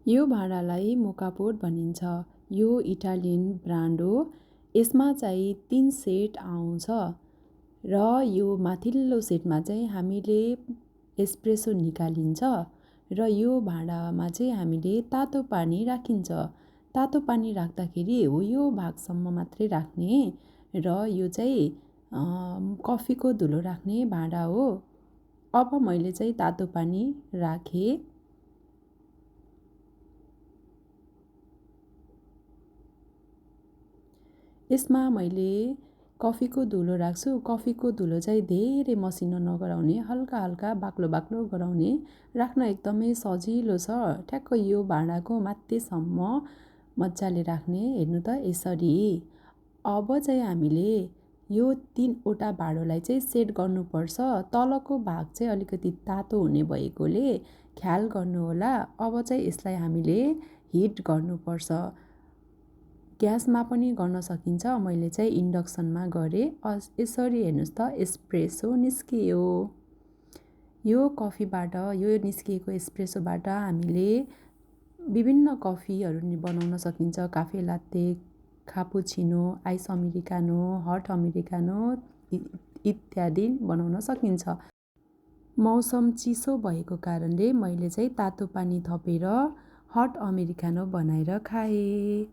यो भाँडालाई मोकापोट भनिन्छ। यो इटालियन ब्रान्ड हो। यसमा चाहिँ 3 सेट आउँछ र यो माथिल्लो सेटमा चाहिँ हामीले एस्प्रेसो निकालिन्छ र यो भाँडामा चाहिँ हामीले तातो पानी राखिन्छ। तातो पानी राख्दाखेरि हो यो भागसम्म मात्रै राख्ने र यो चाहिँ कफीको धुलो राख्ने भाँडा हो। अब मैले चाहिँ तातो पानी राखेँ। यसमा मैले कफीको धुलो राख्छु। कफीको धुलो चाहिँ धेरै मसिनो नगराउने, हल्का हल्का बाक्लो बाक्लो गराउने, राख्न एकदमै सजिलो छ। ठ्याक्क यो भाँडाको माथिसम्म मजाले राख्ने। हेर्नु त यसरी। अब चाहिँ हामीले यो 3वटा भाँडोलाई चाहिँ सेट गर्नुपर्छ। तलको भाग चाहिँ अलिकति तातो हुने भएकोले ख्याल गर्नुहोला। अब चाहिँ यसलाई हामीले हिट गर्नुपर्छ। ग्यासमा पनि गर्न सकिन्छ। मैले चाहिँ इन्डक्सनमा गरेँ। यसरी हेर्नुहोस् त एस्प्रेसो निस्कियो। यो कफीबाट, यो निस्किएको एस्प्रेसोबाट हामीले विभिन्न कफीहरू बनाउन सकिन्छ। काफे लात्ते, कापुचिनो, आइस अमेरिकानो, हट अमेरिकानो इत्यादि बनाउन सकिन्छ। मौसम चिसो भएको कारणले मैले चाहिँ तातो पानी थपेर हट अमेरिकानो बनाएर खाएँ।